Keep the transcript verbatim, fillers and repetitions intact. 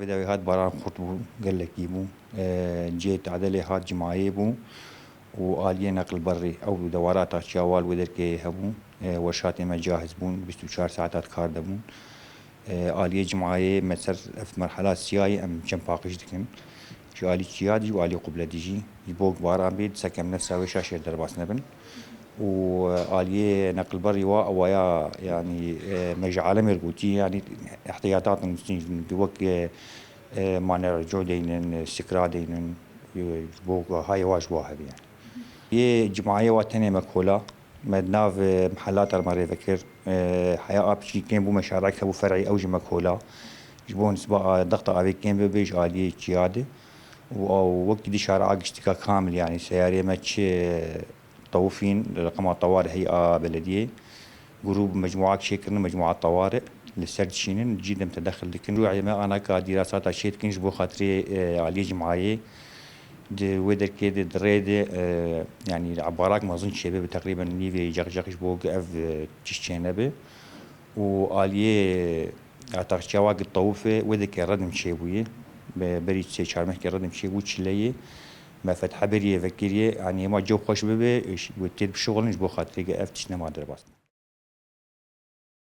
Wê de wê hat baran xurt bû, gelekî bû. E, cihê tadê lê hat cimayê bû û aliyê neqilberrî ew dewara taxçiya wal wê derkê hebû. E, weşatê me cahiz bûn, bîst û çar saet hat kar de bûn. E, aliyê cimayê me ser ev merhela siyayê em çend paqij dikin. Ji alî çiya dî û alî qubledî jî. Ji bo baran bê, disekem nefsa wê şaşê derbas nebin. Û, e, aliyê neqilberî wa, waya, yanî, e, me ji alemê re gotî, yanî, ihtiyatatên wek, e, e, maneercu deynin, e, sikra deynin, e, ji bo ku hayê wa ji wa hebe, yanî. Yê cimayê wa tenê me kola, me di nav, e, mihelata re me rêve kir. E, heya a piçî kêm bû, me şareek hebû fer'î, ew jî me kola. Ji bo nisba a, dexta avê kêm bibe ji aliyê çiya de. Û, û wekî dî şareya giştika kamil, yanî seyarê me çi tewifîn, reqema tewar heyî a belediyê. Grûb mecmuak çêkirin, mecmua tewari li ser dişînin, cî dem tedexil dikin. Rûyê me anaka dîrasata çê dikin ji bo xatirê, e, aliyê cimayê. Di wê derkê de, di rê de, e, yanî ebarak mezin çêbe bi teqrîben nîvê ceqceq ji bo ku ev, e, tişt çênebe. Û aliyê, e, taxçiya wa ku tewifê wê derkê redim çêbûye. Be-, berî sê çar mehkê redim çêbû, çileyê. Me fethe beriyê vekiriye, yanî hema cew xweş bibe, ş-, wê tê bişuxulin ji bo xatirê ku ev tişt nema derbas.